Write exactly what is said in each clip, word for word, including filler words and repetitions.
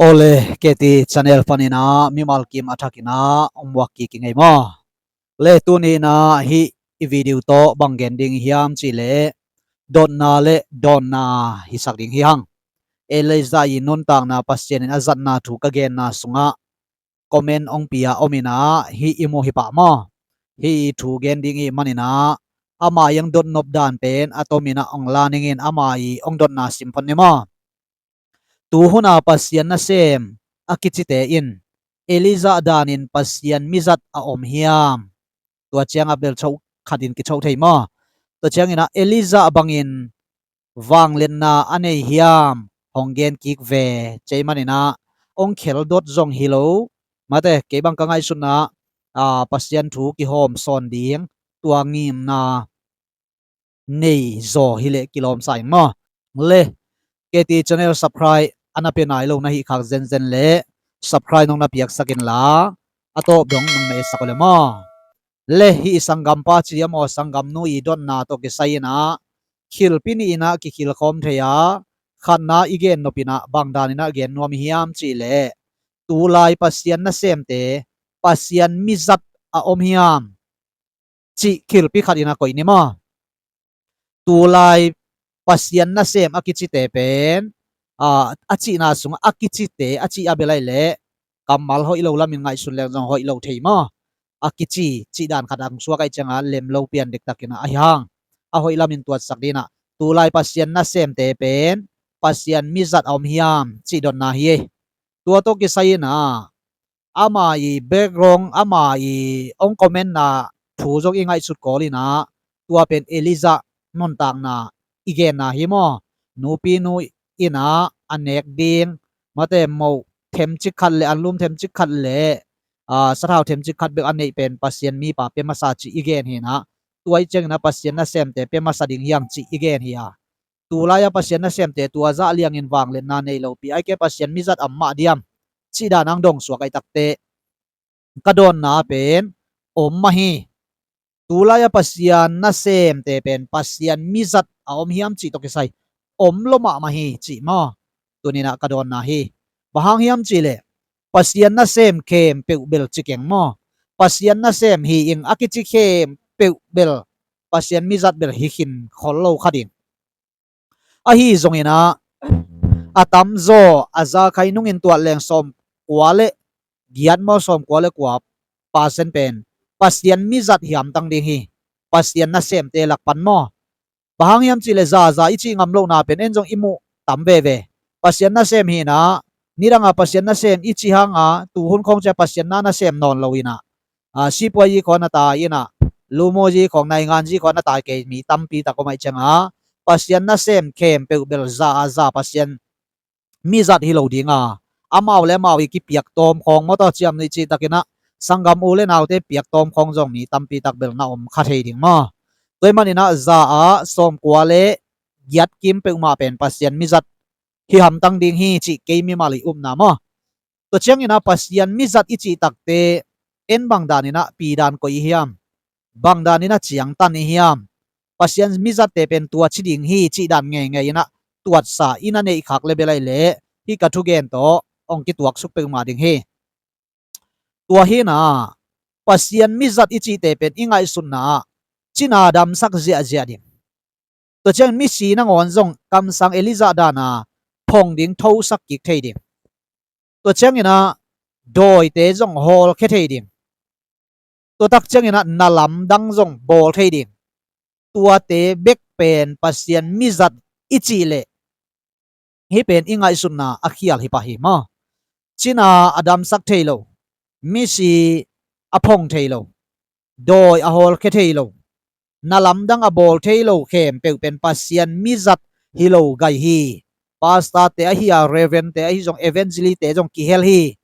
Ole, K T channel panin ah mimal kim a thakin ah hong muak kik ing ei maw. Le tuni in ah hih i video tawh bang gen ding hiam cih leh dotna le dawnna hisak ding hi hang. Elijah i nuntakna, Pasian in a zatna thu ka genna sungah comment hong pia om in ah hih i mu hi pah maw. Hih i thu gen ding i hih manin ah ama i hong dotnop dan pen a tom in ah hong la ning in, ama i hong dotna sim phot ni maw. Tu hun a Pasian nasem a kicite in Elijah danin Pasian mizat a om hiam? Tua ciang a bel cho khat in kicho thei maw. Tua ciangin ah Elijah bangin vangliatna a nei hiam, hong gen kik ve. Cei manin ah hong khel dot zong hi lo. Mate, kei bang ka ngaihsutna ah, Pasian thu kihawm sawn ding, tua ngimna nei zaw hi leh kilawm sa ing maw. Le, K T channel subscribe a na pia nai lo na hih khak zenzen le subscribe nong na piaksak inla, a tawp dong nong na etsak uh le maw. Le, hih i sanggampa ci a maw, sanggamnu i dotna tawh kisai in ah khilpi nih in ah kikhilkhawm thei a, khatna i gen nop in ah bang dan in ah gen nuam hiam cih leh, tulai Pasian nasemte Pasian mizat a om hiam cih khilpi khat in ah koih ni maw. Tulai Pasian nasem a kicite pen, a, a cihna sungah a kicite a cih a bel ahih leh kammal hoih lo lamin ngaihsun leng zong hoih lo thei maw. A kici cih dan khat hong suak ahih ciangin lem lo pian dektakin ah ahi hang, a hoih lamin tuatsak ding in ah, tulai Pasian nasemte pen Pasian mizat a om hiam cih dotna hi ei. Tua tawh kisai in ah ama i background, ama i hong commentna thu zong i ngaihsut kawl in ah, tua pen Elijah nuntakna i genna hi maw. Nupinu in ah a nek ding, mate, moh themcik khat le anlum themcik khat le, a, sathau themcik khat bek a neih pen Pasian mipa pia masa cih i gen hi in ah, tua ahih ciangin ah Pasian nasemte pia masa ding hi hang cih i gen hi a. Tulai a Pasian nasemte tua zah liangin vangliatna nei lopi, ahih kei leh Pasian mizat a om mah diam cih dan hong dong suak ahih takteh, ka dawnna pen om mah hi. Tulai a Pasian nasemte pen Pasian mizat a om hiam cih tawh kisai om lo mahmah hi cih maw. Tuni in ah ka dawnna hi. Bang hang hiam cih leh, Pasian nasem khempeuh bel ci keng maw. Pasian nasem hi ing a kici khempeuh bel Pasian mizat bel hi khin khol lo kha ding. Ahi zongin ah, a tamzaw a zakhai nungin tuat leng sawmkua le giat maw, sawmkua le kua percent pen Pasian mizat hi hamtang ding hi. Pasian nasemte lak pan maw. Bang hang hiam cih leh zaza i cih ngam lohna pen en zong i muh tam veve. Pasian nasem hi in ah, nidang a Pasian nasem i cih hang a, tu hun khawng ciang Pasian na nasem nawn lo in ah, a, sipuazi khawng na tai in ah, lumozi khawng, nainganzi khawng na tai kei mi tampi tak om ahih ciangin ah, Pasian nasem khempeuh bel za a za Pasian mizat hi lo ding a, amau le amau i kipiak tawm khawng maw, tawh ciam ni cih takin ah, sanggam u le naute piak tawm khawng zong mi tampi tak bel na om kha thei ding maw. Tua ahih manin ah za a sawmkua le giat kim peuhmah pen Pasian mizat hi hamtang ding hi cih kei mimal i upna maw. Tua ciangin ah Pasian mizat i cih takteh en bang dan in ah pi dan koih i hiam, bang dan in ah ciangtan i hiam. Pasian mizatte pen tua ci ding hi cih dan ngeingei in ah tuatsa i na neih khak le bel ahih leh, hih ka thugen tawh hong kituaksuk peuhmah ding hi. Tua hi in ah, Pasian mizat i cihte pen i ngaihsutna ah cina damsak ziahziah ding. Tua ciangin misi nangawn zong kamsang Elijah dan a phong ding, thosak kik thei ding. Tua ciangin ah dawite zong hawlkhia thei ding. Tua tak ciangin ah na lamdang zong bawl thei ding. Tuate bek pen Pasian mizat i cih leh, hih pen i ngaihsutna a khial hi pah hi maw. Cina a damsak thei lo, misi a phong thei lo, dawi a hawlkhia thei lo, na lamdang a bawl thei lo khempeuh pen Pasian mizat hi lo gai hi. Pastorte ahi a, reverendte ahi zong, evangelistte zong kihel hi.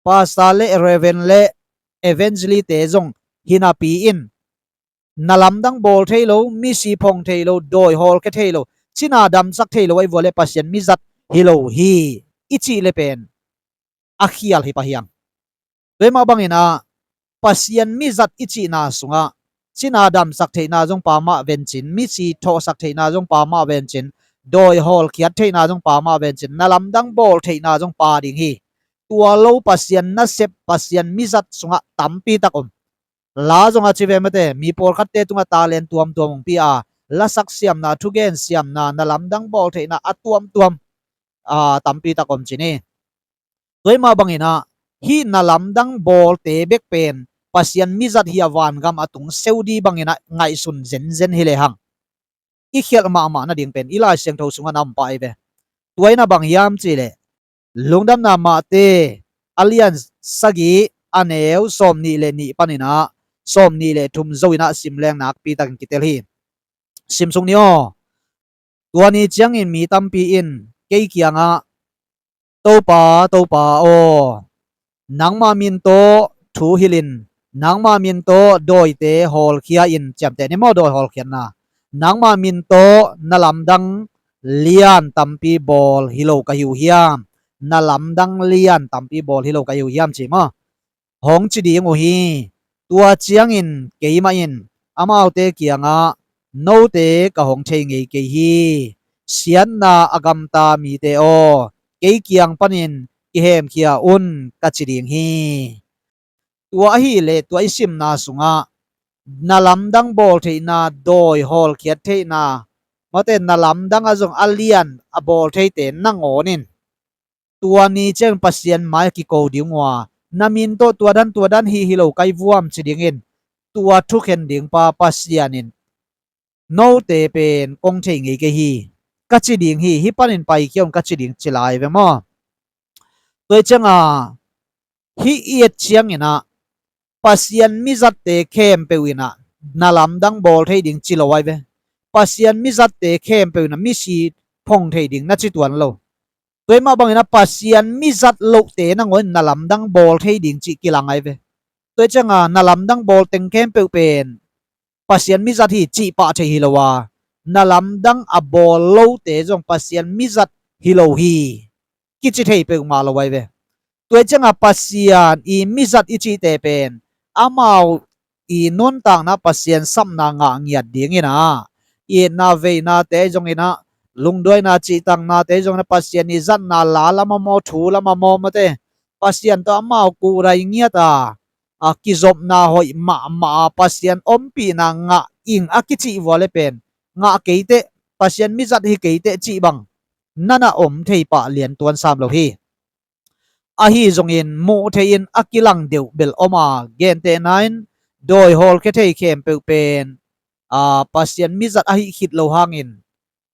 Pastor le reverend le evangelistte zong hi napi-in, na lamdang bawl thei lo, misi phong thei lo, dawi hawlkhia thei lo, cina damsak thei lo ahih vua le Pasian mizat hi lo hi i cih le pen a khial hi pah hi hang. Tua mah bangin ah Pasian mizat i cihna sungah cina damsak theihna zong pha mah vencin, misi thawhsak theihna zong pha mah vencin, dawi hawlkhiat theihna zong pa mah vencin, na lamdang bawl theihna zong pa ding hi. Tua lo Pasian nasep, Pasian mizat sungah tampi tak om. La zongah ci ve mate, mi pawlkhatte tungah talent tuamtuam hong pia a, lasak siamna, thugen siamna, na lamdang bawl theihna a tuamtuam, a, tampi tak om ci ni. Tua ahih mah banginah, hih na lamdang bawlte bek pen Pasian mizat hi a, vangam a tung seu di banginah ngaihsun zenzen hi lehang, i khialh mahmah nading pen i Lai Siangtho sungah na om pah hi ve. Tua in a bang hiam cihleh, Lungdamna Mate a lian sagih, a neu sawmnih le nih paninah sawmnih le thum zo inah sim leng nakpi takin kitel hi. Sim suk ni aw. Tua ni ciangin mi tampi in kei kiangah, Topa, Topa aw, nangma min tawh thu hilhin, nangma min tawh dawite hawlkhia in, ciamteh ni maw, dawi hawlkhiatna, nangma min tawh na lamdang lian tampi bawl hi lo ka hi uh hiam? Na lamdang lian tampi bawl hi lo ka hi uh hiam, ci maw? Hong ci ding uh hi. Tua ciangin keimah in amaute kiangah, note ka hong thei ngei kei hi. Siatna a gamta mite aw, kei kiang panin kihemkhia un, ka ci ding hi. Tua ahileh tua i simna sungah na lamdang bawl theihna, dawi hawlkhiat theihna, mate, na lamdang a zong a lian a bawl theite nangawn in tua ni ciang Pasian mai a kiko ding uh a, na min tawh tua dan tua dan hi hi lo kai vuam ci dingin, tua thukhen ding pa Pasian in, note pen kong thei ngei kei hi, ka ci ding hi, hih panin paikhia un, ka ci ding, ci lai ve maw? Tua hi cianga hih i et cianginah Pasian mizatte khempeuh inah na lamdang bawl thei ding ci lo ai ve. Pasian mizatte khempeuh inah misi phong thei ding na ci tuan lo. Tua hi mah banginah Pasian mizat lohte nangawn in na lamdang bawl thei ding cih kilang ai ve. Tua hi cianga na lamdang bawl teng khempeuh pen Pasian mizat hi cih pah thei hi lo a, na lamdang a bawl lote zong Pasian mizat hi lo hi kici thei peuhmah lo ai ve. Tua hi cianga Pasian i mizat i cihte pen amau i nuntakna Pasian sapna ngah ngiat dinginah, itna veinate ahi zonginah, lungduaina cihtaknate ahi zonginah, Pasian i zatna la lam a maw, thu lam a maw, mate, Pasian tawh amau kurai ngiat a, a kizopna hoih mahmah a Pasian ompihna ngah ing a kicih vua le pen, ngah keiteh, Pasian mizat hi keiteh cih bang nana om thei pah lian tuan sam lo hi. Ahi zongin muh thei in a kilang deuh bel om a, gentehna in dawi hawlkhia thei khempeuh pen, a, Pasian mizat ahi khit lo hangin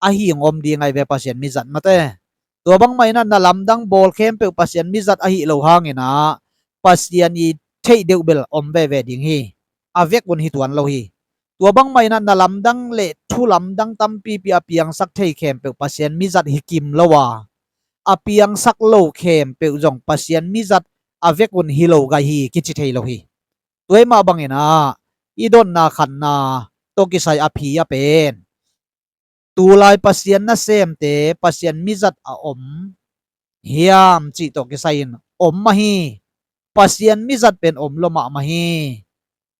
ahi hong om ding ai ve, Pasian mizat mate. Tua bangmah inah na lamdang bawl khempeuh Pasian mizat ahi lo hanginah Pasian i theih deuh bel om veve ding hi. A vek un hi tuan lo hi. Tua bangmah inah na lamdang le thu lamdang tampipi a piangsak thei khempeuh Pasian mizat hi kim lo a, a piangsak lo khempeuh zong Pasian mizat a vek un hi lo gai hi kici thei lo hi. Tua hi mah banginah i dotna khatna tawh kisai a phi a pen, tulai Pasian nasemte Pasian mizat a om hiam cih tawh kisai-in om mah hi. Pasian mizat pen om lo mahmah hi.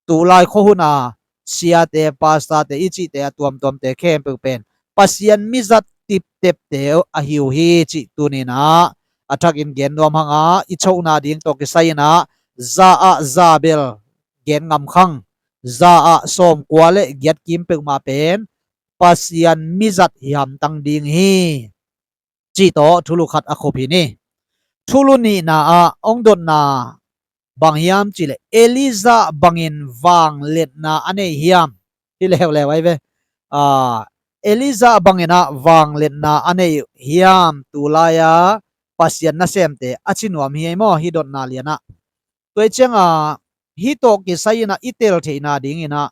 Tulai khuahun a siate, pastorte i cihte a tuamtuamte khempeuh pen Pasian mizat tiptepte ahi uh hi cih tuninah a thakin gen nuam hanga, i chohna ding tawh kisai-inah za ah za bel gen ngam khang, za ah sawmkua le giat kim peuhmah pen Pasian mizat hi hamtang ding hi, cih tawh thulu khat a khup hi ni. Thulu nihna ah hong dotna bang hiam cihleh, Elijah bangin vangliatna a nei hiam? Hi leuleu ai ve. Ah, Elijah banginah vangliatna a nei hiam, tulai-a Pasian nasemte a ci nuam hi ei maw, hi dotna lianah. Tua hi cianga hih tawh kisai-inah i tel theihna dinginah,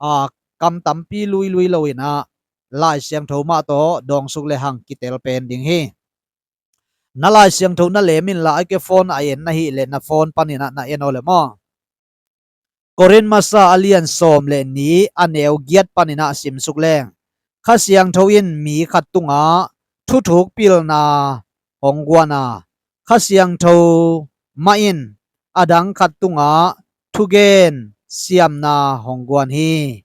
a, kam tampi luilui loinah Lai Siangtho mah tawh dawngsuk le hang kitel pen ding hi. Na Lai Siangtho na lem inla, a ke phone a en na hih leh na phone paninah na en aw le maw. Korin masa a lian sawm le nih, a neu giat paninah simsuk leng, Kha Siangtho in mi khat tungah thuthuk pilna hong guan a, Kha Siangtho mah in a dang khat tungah thugen siamna hong guan hi.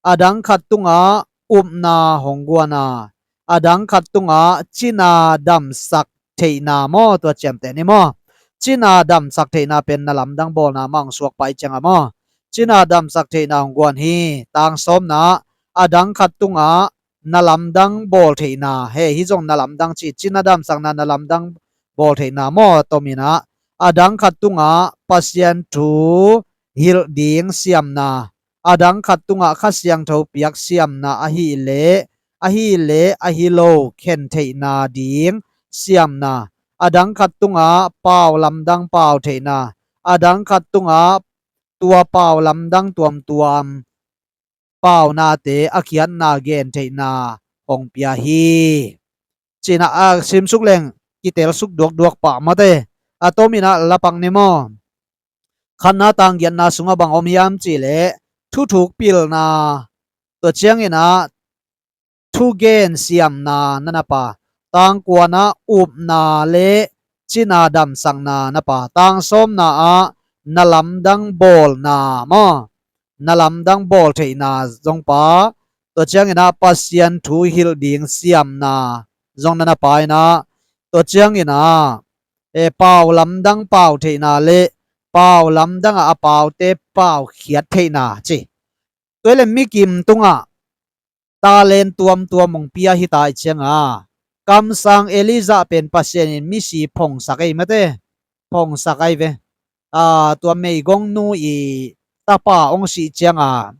A dang khat tungah upna hong guan a, adang khat tungah cina damsak theihna maw, tua ciamteh ni maw. Cina damsak theihna pen na lamdang bawlna mah hong suak pah i cianga maw. Cina damsak theihna hong guan hi. Tang sawmna, adang khat tungah na lamdang bawl theihna. He, hih zong na lamdang ci, cina damsakna na lamdang bawl theihna maw, tom inah, adang khat tungah Pasian thu hilh ding siamna, adang khat tungah Kha Siangtho piak siamna ahileh, ahileh ahi lo khen theihna ding siamna, adang khat tungah pau lamdang pau theihna, adang khat tungah tua pau lamdang tuamtuam paunate a khiatna gen theihna hong pia hi. Cina a simsuk leng kitelsuk duakduak pah mate. A tom inah lapak ni maw. Khatna tang giatna sungah bang om hiam cihleh, thuthuk pilna, tua ciang inah thugen siamna na na pha. Tang kuana upna le cina damsakna na pha. Tang sawmna ah na lamdang bawlna maw, na lamdang bawl theihna zong pha. Tua ciang inah Pasian thu hilh ding siamna zong na na pha inah, tua ciang inah, e, pau lamdang pau theihna le pau lamdang ah a paute pau khiat theihna ci. Tua le mikim tungah talent tuamtuam hong pia hi ta i cianga, kamsang Elijah pen Pasian in misi phongsak ei mate. Phongsak ei ve. A, tua meigongnu i tapa hong sih cianga,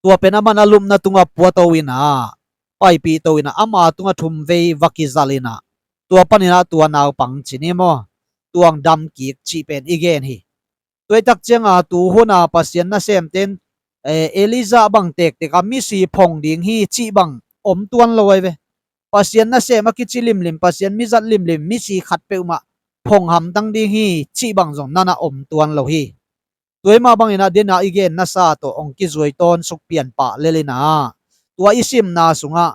tua pen aman a lupna tungah puato inah, paipihto inah, ama tungah thumvei va kizal inah, tua pan inah tua naupang ci ni maw, tuang damkik cih pen i gen hi. Tua i tak cianga tu huna Pasian nasemten, e, Elijah bang tektek a misi phong ding hi cih bang om tuan lo ai ve. Pasian nasem a kici limlim, Pasian mizat limlim, misi khat peuhmah phong hamtang ding hi cih bang zong nana om tuan lo hi. Tua i mah bang inah dena i gen nasa tawh hong kizuai tawn suk pian pah lel inah, tua i simna sungah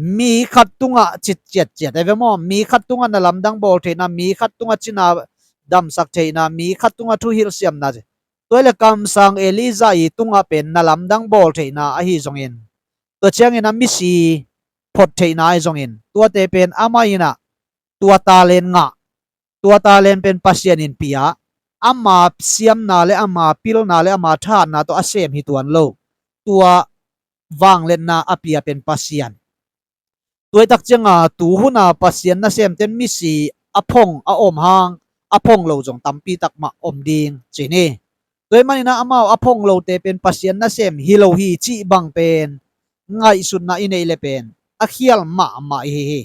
mi khat tungah cit ciatciat ai ve maw, mi khat tungah na lamdang bawl theihna, mi khat tungah cina damsak theihna, mi khat tungah thuhilh siamna ci. Tua le kamsang Elijah i tungah pen na lamdang bawl theihna ahi zongin, tua ciang inah misi phot theihna ahi zongin, tuate pen amah inah tua talent ngah, tua talent pen Pasian in pia, ama siamna le ama pilna le ama thahatna tawh a sem hi tuan lo. Tua vangliatna a pia pen Pasian. Tua i tak cianga tu huna Pasian nasemten misi a phong a om hang, a phong lo zong tampi tak mah om ding ci ni. Tua i man inah amau a phong lote pen Pasian nasem hi lo hi cih bang pen ngaihsutna i neih le pen a khial mahmah i hi hi.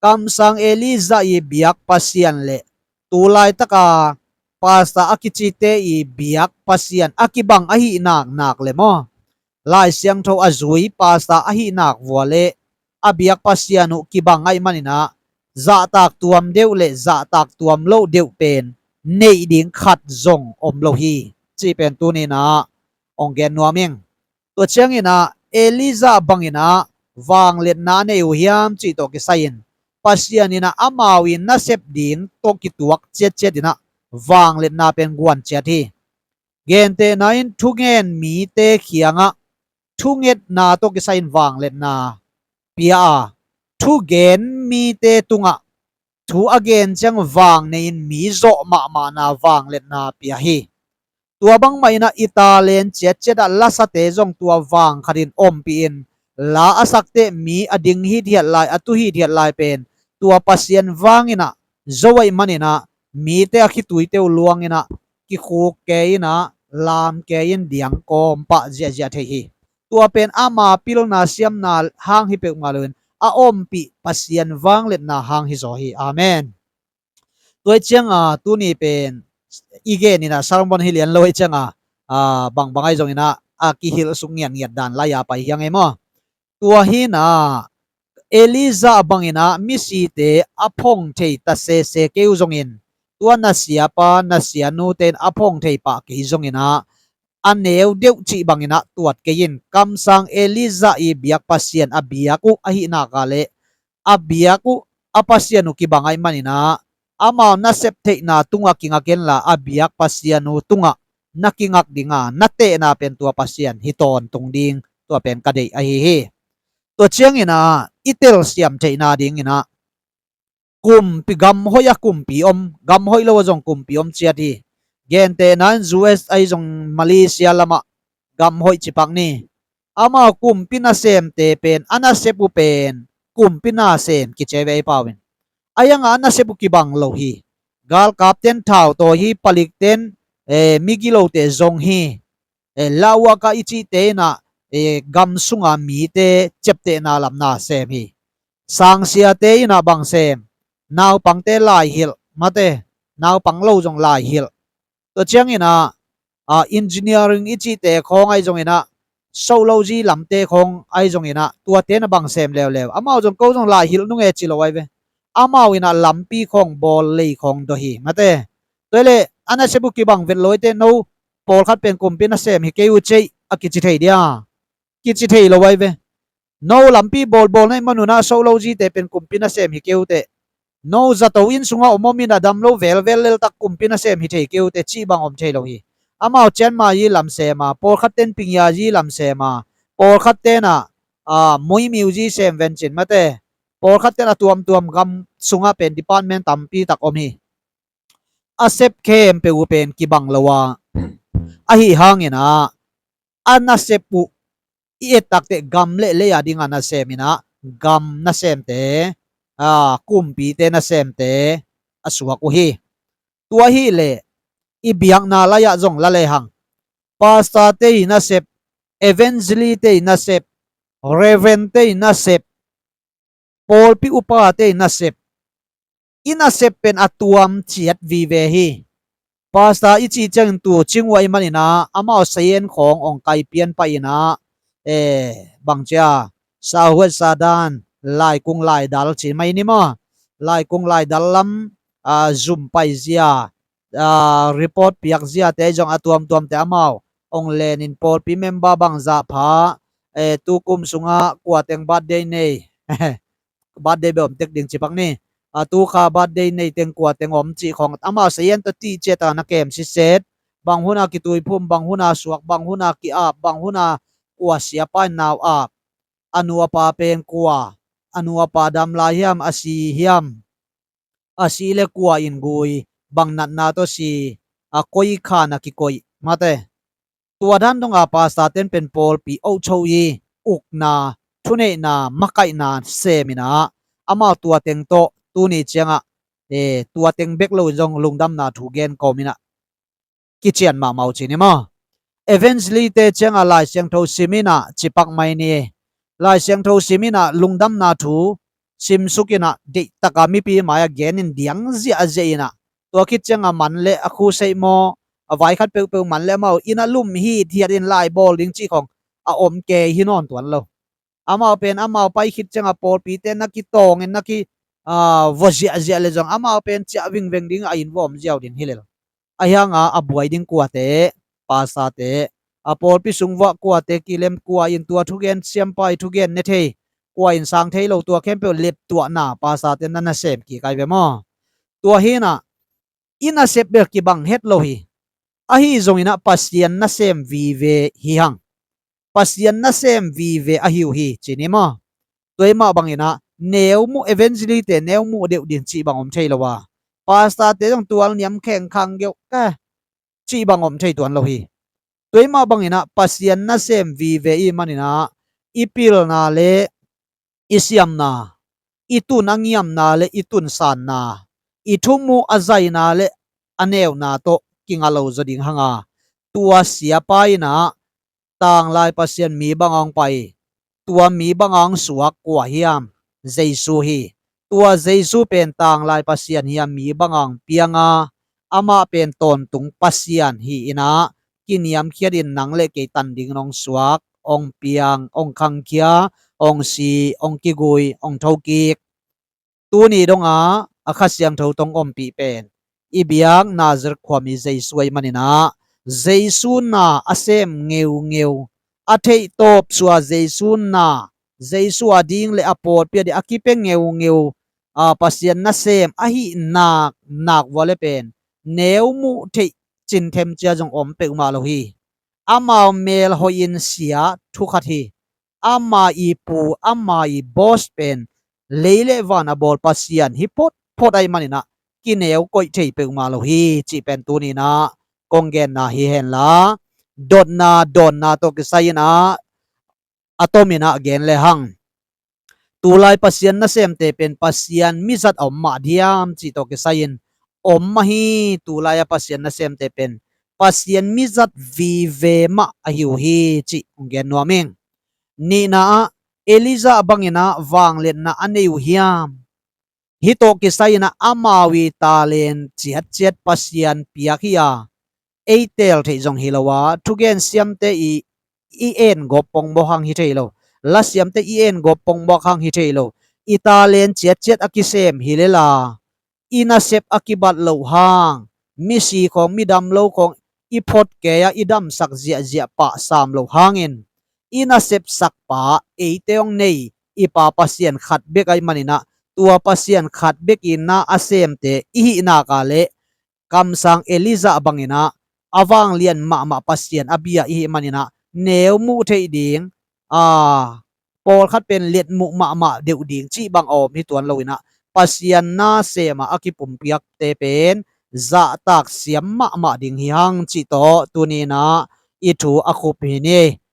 Kamsang Elijah i biak Pasian le tu laitaka pastor a kicite i biak Pasian a kibang ahi naknak le maw, Lai Siangtho a zui pastor ahi nak vua le a biak Pasian uh kibang ahih man inah zahtak tuam deuh le zahtak tuam loh deuh pen neih ding khat zong om lo hi cih pen tuni inah hong gen nuam ing. Tua ciang inah Elijah bang inah vangliatna a nei uh hiam cih tawh kisai-in Pasian inah amau in nasep ding tawh kituak ciatciat inah vangliatna pen guan ciat hi. Gentehna in thugen mite kiangah thungetna tawh kisai-in vangliatna pia a, thugen mite tungah thu a gen ciang vang nei-in mi zawh mahmahna vangliatna pia hi. Tua bangmah inah i talent ciatciat ah lasate zong tua vang khatin ompih in la a sakte mi a ding hithiat lai, a tu hithiat lai pen tua Pasian vang inah zo ahih man inah mite a khituite uh luang inah kikhuk kei inah lam kei in diang kawm pah ziahziah thei hi. Tua pen ama pilna siamna hang hi peuhmah loin a ompih Pasian vangliatna hang hi zaw hi. Amen. Tua i cianga tuni pen i gen inah sermon hi lian lo i cianga, a, bangbang ahi zong inah a kihilh suk ngiatngiat dan lai-a pai hi hang ei maw. Tua hi inah Elijah bang inah misite a phong thei ta sese kei uh zongin, tua na siapa na sianute in a phong thei pah kei zong inah a neu deuh cih bang inah tuat kei in. Kamsang Elijah i biak Pasian a biak uh ahi nak a le a biak uh a Pasian uh kibang ahih man inah amau nasep theihna tungah kingak inla a biak Pasian uh tungah na kingak dinga na tehna pen tua Pasian hi tawntung ding, tua pen ka deih ahi hi. Tua ciangin ah i telsiam theihna dingin ah kumpi, gam hoih a kumpi om, gam hoih lo a zong kumpi om ciat hi. Gentehna in U S A zong Malaysia lamah gam hoih cipak ni. Amau kumpi nasemte pen a nasep uh pen kumpi nasem kici ve ei pau in. A hiangah a nasep uh kibang lo hi. Galkapten thau tawi hi, palikten eh, migilote zong hi. Eh, lauaka i cihte in ah eh, gam sunga mite ciaptehna lam nasem hi. Sangsiate in ah bang sem? Naupangte laihilh, mate, naupang lo zong laihilh. Tua ciangin ah ah, engineering i cihte khawng ahi zongin ah, soh lo zi lamte khawng ahi zongin ah, tuate na bang sem leuleu. Amau zong ko zong laihilh nung e ci lo ahi ve. Amau in ah lampi khawng bawl lei khawng dawh hi, mate. Tua hi leh a nasep uh kibang vet lo ahi teh no pawlkhat pen kumpi nasem hi kei uh cei a kici thei dia? Kici thei lo ahi ve. No lampi bawlbawl na ih manun ah soh lo zite pen kumpi nasem hi kei uh teh, no zato inn sungah om om in a dam lo velvel leltak kumpi nasem hi thei kei uh teh cih bang om thei lo hi. Amau cianma zi lam sem a, pawlkhat ten pingya zi lam sem a, pawlkhat ten ah ah, muimiu zi sem vencin, mate. Pawlkhat ten a tuamtuam gam sungah pen department tampi tak om hi. A sep khempeuh uh pen kibang lo a, ahi hangin ah a nasep uh i et tak teh gam le lei a ding a nasem in ah, gam nasemte, ah, kumpite nasemte a suak uh hi. Tua hi leh i biakna lai ah zong la lehang, pastorte i nasep, evangelistte i nasep, reverendte i nasep, pawlpi upate i nasep, i nasep pen a tuam ciat vive hi. Pastor i cih ciangin tu cing uh ahih manin ah amau sayen khawng ong kai pian pah in ah, eh, bang cia, sahuat sadan, laikung laidal ci mai ni maw? Laikung laidal lam ah, zum pai zia, ah, report piak ziate zong a tuamtuamte amau ong lenin pawlpi member bangzah pha, eh, tu kum sungah kua teng birthday nei, birthday beh om tek ding cipak ni, ah, tu kha birthday nei teng kua teng om cih khawng amau sayen tawh tih ciat a na kem siset, bang hun a kituiphum, bang hun a suak, bang hun a ki-ap, bang hun a kua siapa in nau ap, a nu a pa pen kua, a nu a pa dam lai hiam, a si hiam, a si le kua in gui, bang natna tawh si, a koi khan a kikoih, mate. Tua dan dong a pastorten pen pawlpi ocho i ukna, thuneihna, makaihna sem in ah, amau tua teng tawh tuni ciangah, eh, tua teng bek lo in zong lungdamna thu gen kawm in ah kician mahmah uh ci ni maw? Evangelistte ciangah Lai Siangtho sim in ah cipak mai ni. Lai Siangtho sim in ah lungdamna thu simsuk in ah deihtak a mipi mai-ah gen in diang ziahziah in ah, tua khit ciangah man le a khuseih maw, a vai khat peuhpeuh man le amau in ah lum hithiat in lai bawl ding cih khawng a om kei hi nawn tuan lo. Amau pen amau pai khit ciangah pawlpite na kitawng in na ki, ah, vua ziahziah le zong amau pen ciah vingveng ding a inn vua om ziau ding hi lel. A hiangah a buai ding kuate, pastorte, a pawlpi sung vuah kuate kilem, kua in tua thugen siampai thugen ne thei, kua in sang thei lo, tua khempeuh leptuahna pastorte na nasem kik ai ve maw? Tua hi in ah i nasep bel kibang het lo hi. Ahi zongin ah Pasian nasem vive hi hang. Pasian nasem vive ahi uh hi ci ni maw? Tua hi mah bangin ah neu muh, evangelistte neu muh deuh ding cih bang om thei lo a, pastorte zong tual niam khengkhang geuh ka cih bang om thei tuan lo hi. Tua hi mah bangin ah Pasian nasem vive i hih manin ah i pilna le i siamna, i tun a ngiamna le i tun sanna, i thumuh a zaina le a neuna tawh kinga lo zaw ding hang a, tua siapa in ah tanglai Pasian mi banga hong pai, tua mi banga hong suak kua hiam? Jesu hi. Tua Jesu pen tanglai Pasian hiam mi banga hong piang a, amah pen tawntung Pasian hi in ah, kiniamkhiat in nang le kei tan dingin hong suak, hong piang, hong khangkhia, hong si, hong kigui, hong thokik. Tuni dong a, a Kha Siangtho tawh hong ompih pen i biak Nazareth khuami Jesu ahih manin ah, Jesu na a sem ngeungeu, a theihtawp sua Jesu na, Jesu a ding le a pawlpi a ding a kipia ngeungeu, a, Pasian nasem ahih nak nak vua le pen neu muh theih cinthem cia zong om peuhmah lo hi. Amau mel hoih in sia thu khat hi. ama i pu, ama i boss pen lei le van a bawl Pasian hi photphot ahih manin ah kineu koih thei peuhmah lo hi cih pen tuni-in ah kong genna hi henla, dotna dawnna tawh kisai-in ah a tomin ah gen lehang, tulai Pasian nasemte pen Pasian mizat a om mah diam cih tawh kisai-in om mah hi. Tulai a Pasian nasemte pen Pasian mizat vive mah ahi uh hi cih hong gen nuam ing. Nihna ah, Elijah bangin ah vangliatna a nei uh hiam? Hih tawh kisai-in ah amau i talent ciatciat Pasian piak hi a, ei teel theih zong hi lo a, thugen siamte i, i en gawp pongmawk hang hi thei lo, la siamte i en gawp pongmawk hang hi thei lo, i talent ciatciat a kisem hi lel a, i nasep a kibat loh hang, misi khawng, midam lo khawng i phot kei a, i damsak ziahziah pah sam loh hangin, i nasepsakpa eite hong nei i Pa Pasian khat bek ahih manin ah, tua Pasian khat bek in na a semte i hih nak leh kamsang Elijah bangin ah a vanglian mahmah Pasian a bia i hih manin ah neu muh theih ding, a, pawlkhat pen liatmuh mahmah deuh ding cih bang a om hi tuan lo-in ah, Pasian nasem a a kipumpiakte pen zahtak siam mahmah ding hi hang cih tawh tuni-in ah i thu a khup hi ni.